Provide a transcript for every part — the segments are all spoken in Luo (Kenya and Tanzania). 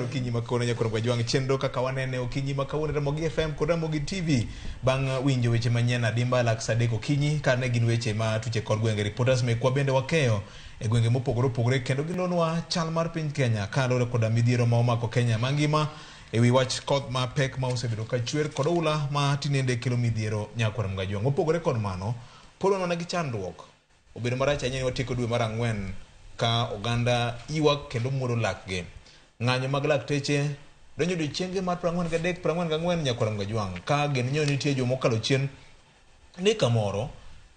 Okinyi ma kawuono nyakwar Gwajwang' chenro kaka wanene okinyi ma kawuono Ramogi FM kod Ramogi TV bang' winjo weche manyien adimba lak saa 3 okinyi ka ne gin weche ma tuche kor gwenge. Reporters mekwa bende wakeyo e gwenge mopogore opogore kendo gilonwa chal mar piny Kenya kaluwore koda midhiero ma omako Kenya mangima e wi wach koth mapek ma osebedo ka chwer kod oula ma tinende kelo midhiero nyakwar Mgajwang'. Mopogore kod mano, pod wan mana gi chandruok. Obedo marach ahinya ni watieko dwe mar ang'wen ka oganda ywak kendo muodo lakgi. Ng'anyo mag lakteche donjo odiechienge mar 43 44 nyakwar Mgajwang' ka geno nyo nitie juma mokalo chien ni kamoro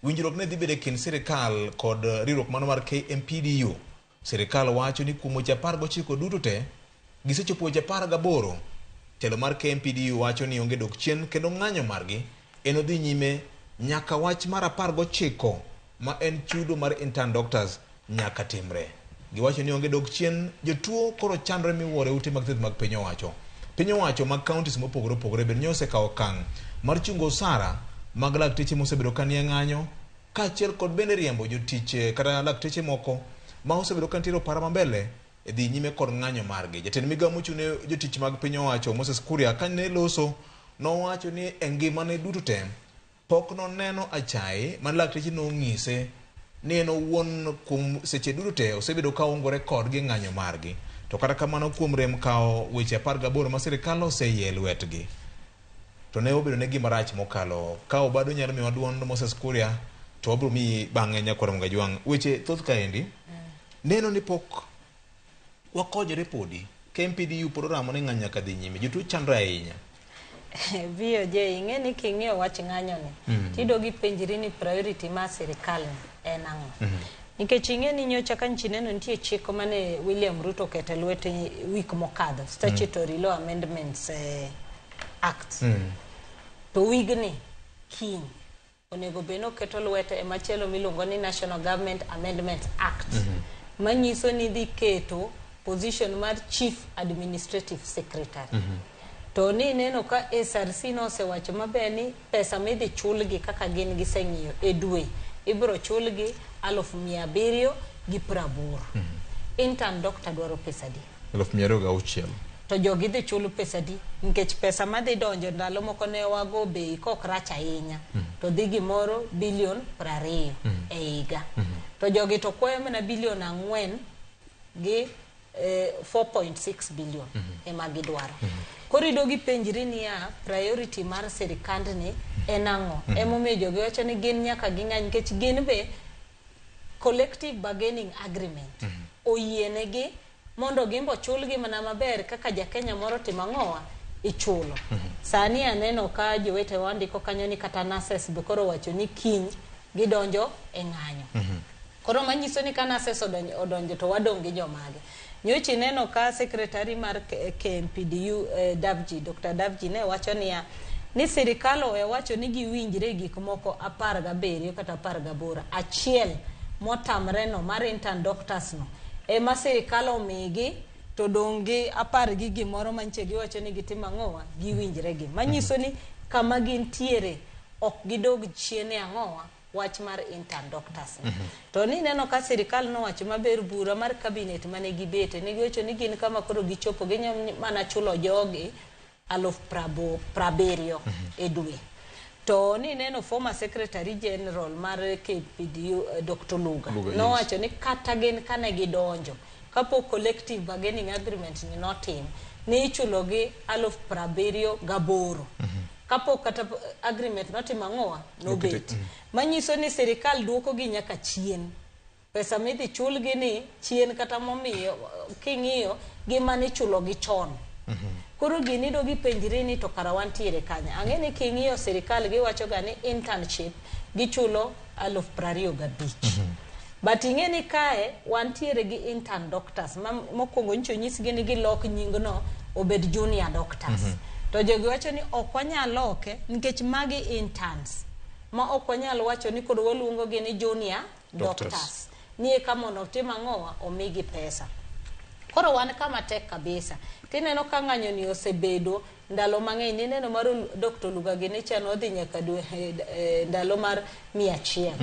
winjruok ne dhi bedo e kind sirikal kod riwruok mano mar KMPDU. Sirikal wacho ni kuom weche 19 duto te, gisechopo weche 18. Telo mar KMPDU wacho ni onge dok chien kendo ng'anyo margi enodhi nyime nyaka wach mar 19 ma en chudo mar intern doctors nyaka timre. Giwacho ni onge dok chien, jotuo koro chandore miwuoro e ute mag thieth mag piny owacho. Piny owacho mag counties mopogore opogore bende nyo osekawo okang' mar chungo osara mag lakteche mosebedo ka nie ng'anyo kaachiel kod bende riembo jotich kata lakteche moko ma osebedo ka nitiere opara mambele e dhi nyime kod ng'anyo margi. Jatend migawo mochung' ne jotich mag piny owacho Moses Kuria kane loso nowacho ni e ngimane duto te pok noneno achaye mane lakteche nonyise ni en owuon kuom seche duto te osebedo ka ongore kodgi e ng'anyo margi. To kata kamano kuom rem kawo weche 18 ma sirikal oseyie e lwetgi. To ne obedo ne gima rach mokalo. Ka Obado nyalo miyowa duond Moses Kuria to wabiro miyi bang'e nyakwar Mgajwang'. Weche thoth kaendi. Neno ni pok wakonyore podi. KMPDU pod oramo ni ng'anyo nyaka dhi nyime. Jotuo chandre ahinya. VOJ, ing'e ni king'iyo wach ng'anyo ni, tidog ipenjri ni priority mar sirikal ni en ang'o? Nikech ing'e ni nyocha ka nchi neno nitie chik mane William Ruto oketo e lwete week mokadho, Statutory Law Amendments Act. To wigni, kiny, onego bed ni oketo lwete e machielo miluongo ni National Government Amendment Act. Manyiso ni dhi keto position mar Chief Administrative Secretary. To ni neno ka SRC nosewacho maber ni pesa midhi chulgi kaka gin giseng'iyo e dwe ibiro chulgi 780,000. Intern doctor dwaro pesa adi? 206,000. To jogi dhi chul pesa adi? Nikech pesa madhi donjo ndalo moko ne wago bei kok rach ahinya. To dhi gimoro bilion 20 e higa. To jogi to kwayo mana bilion 4 gi 4.6 billion ema gidwaro. Koro idog ipenjri niya, priority mar sirikandni en ang'o? Emomiyo jogi wacho ni gin nyaka ging'any nikech gin be collective bargaining agreement oyienegi mondo gimbe ochulgi mana maber kaka ja Kenya moro timo ang'owa ichulo. Sani aneno ka jowetewa ndiko kanyo ni kata nurses be koro owacho ni kiny gidonjo e ng'anyo. Koro manyiso ni ka nurses odonjo to wadong' gi jomage. Nyocha ineno ka secretary mar KMPDU Davji, Dr. Davji ne wacho niya ni sirikal owe wacho ni giwinjre gik moko 17 kata 18. Achiel motamre no mar intern doctors no ema sirikal omigi to dong' gi 10 gi gimoro manche giwacho ni gitimo ang'owa giwinjre gi. Manyiso ni kama gintiere ok gidog chien e ang'owa wach mar intern doctors ni. To ni neno ka sirikal nowacho maber bura mar cabinet mane gibete ne giwacho ni gin kama koro gichopo ginyalo mana chulo jogi 70,000 e dwe. To ni neno former secretary general mar KPDU Dr. Luga nowacho ni kata gin kane gidonjo kapok collective bargaining agreement ni notim ni ichulo gi 78,000. Kapok kata agreement notim ang'owa nobet. Manyiso ni sirikal duoko gi nyaka chien. Pesa midhi chulgi ni chien kata momiyo king'iyo gi manichulo gi chon. Koro gini idog ipenjri ni to kara wantiere kanye. Ang'e ni king'iyo sirikal giwacho ga ni internship gichulo 25,000. But ing'e ni kae wantiere gi intern doctors ma mokwongo nyicho onyisgi ni gilok nyingno obed junior doctors. To jogi wacho ni ok wanyal loke nikech magi interns ma ok wanyal wacho ni koro waluongo gi ni junior doctors. Ni eka mondo otim ang'owa omigi pesa. Koro wan kama tek kabisa. Tineno ka ng'anyo ni osebedo ndalo mang'eny. Nineno mar Dr. Luga gini cha nodhi nyaka dwe, ndalo mar 100.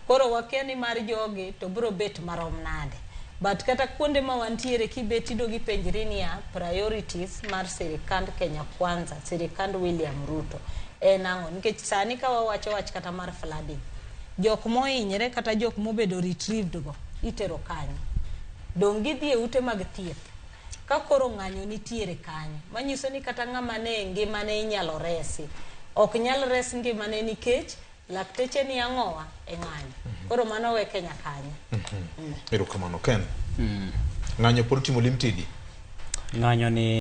Koro wakia ni mar jogi to biro bet marom nade. But kata kuonde ma wantiere kibet idogi penjri niya, priorities mar sirikand Kenya Kwanza, sirikand William Ruto en ang'o? Nikech sani ka wawacho wach kata mar flooding, jok mohinyre kata jok mobedo retrieved go itero kanyo. Dong' gidhi e ute mag thieth. Ka koro ng'anyo nitiere kanyo, manyiso ni kata ng'ama ne ngimane inyalo resi, ok nyal res ngimane nikech lakteche ni ang'owa e ng'anyo. Koro mano we Kenya kanyo. Erokamano Ken. Ng'anyo pod timo lim tidi. Ng'anyo ni.